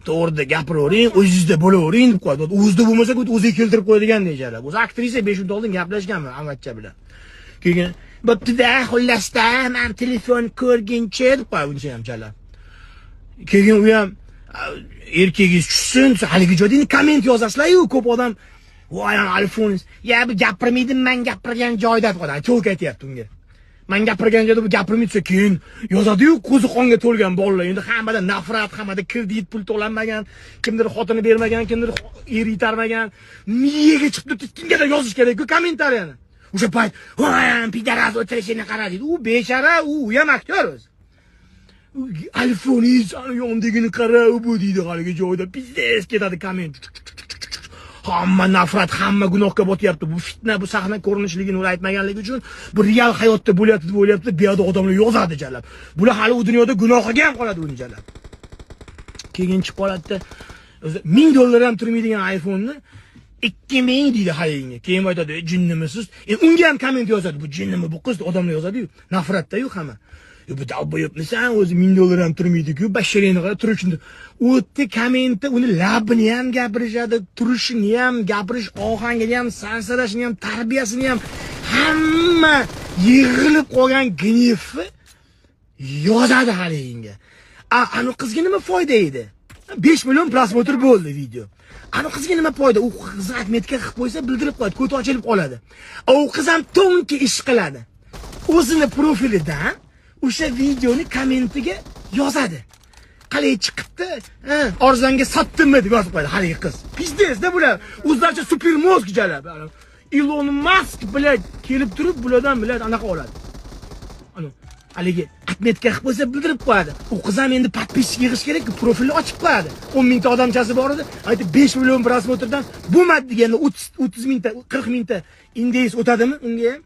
To'g'rida gapiravering, o'zingizda bo'lavering deb qo'yadi. O'zida bo'lmasa, o'ziga keltirib qo'yadigan deyishadi. O'zi aktrisa 5 minut oldin gaplashganman Avatcha bilan. Keyin bo'pti-da, xullasda, men telefon ko'rguncha deb qo'yadi uncha ham jalab. Keyin u ham erkagingiz tushsin desa, haligi joyda endi komment yozasizlar-yu, ko'p odam voy iPhone, ya bu gapirmaydi, men gapirgan joyda deb qo'yadi. Cho'k aytyapti unga. Men gapirgan joyda bu gapirmaydi desa, keyin yozadi-yu, ko'zi qonga to'lgan bolalar. Endi hammada nafrat, hammada kredit pul to'lanmagan, kimdir xotini bermagan, kimdir eri itarmagan. Miyaga chiqib turibdi, kimgadir yozish kerak-ku kommentariyani. O'sha payt, voy, пидарас o'tirishini qara deydi. U bechara, u ham aktyor o'zi. iPhone'ingiz yondagini qara, u bu deydi haligi joyda. Пиздец ketadi komment. Hamma nafrat, hamma gunohga botyapti. Bu fitna, bu sahna ko'rinishligini ular aytmaganligi uchun bu real hayotda bo'lyapti deb o'ylayapti. Bu yoqda odamlar yozadi jalab. Bular hali u dunyoda gunohiga ham qoladi uni jalab. Keyin chiqib qoladida, o'zi $1000 ham turmaydigan iPhone'ni 2000 deydi haliginga. Keyin aytadi, jinnimisiz? Unga ham komment yozadi. Bu jinnimi bu qiz? Odamlar yozadi-yu. Nafratda-yu hamma. Bu dalboyobmisan, o'zi $1000 ham turmaydi-ku, basharingni qara, turishini. U yerda kommentda uni labini ham gapirishadi, turishini ham, gapirish ohangini ham, sansirashini ham, tarbiyasini ham, hamma yig'ilib qolgan gnefi yozadi haliginga. Anu qizga nima foyda edi? 5 million просмотр bo'ldi video. Anu qizga nima foyda? U qizni отметка qilib qo'ysa, bildirib qo'yadi, ko'ti ochilib qoladi. U qiz ham тонкий ish qiladi. O'zini profilidan o'sha videoni kommentiga yozadi. Qalay chiqibdi? Ha, arzonga sotdimmi deb yozib qo'yadi haligi qiz. Пиздец da bular. O'zlaricha супер мозг jalab. Ilon Mask bilan kelib turib bulardan bilan anaqa oladi. Ana haligi отметка qilib qo'ysa bildirib qo'yadi. U qiz ham endi подписчик yig'ish kerak, profilni ochib qo'yadi. 10 mingta odamchasi bor edi. Aytib 5 million просмотр dan bo'lmadi deganda 30 mingta, 40 mingta indeys o'tadimi unga ham?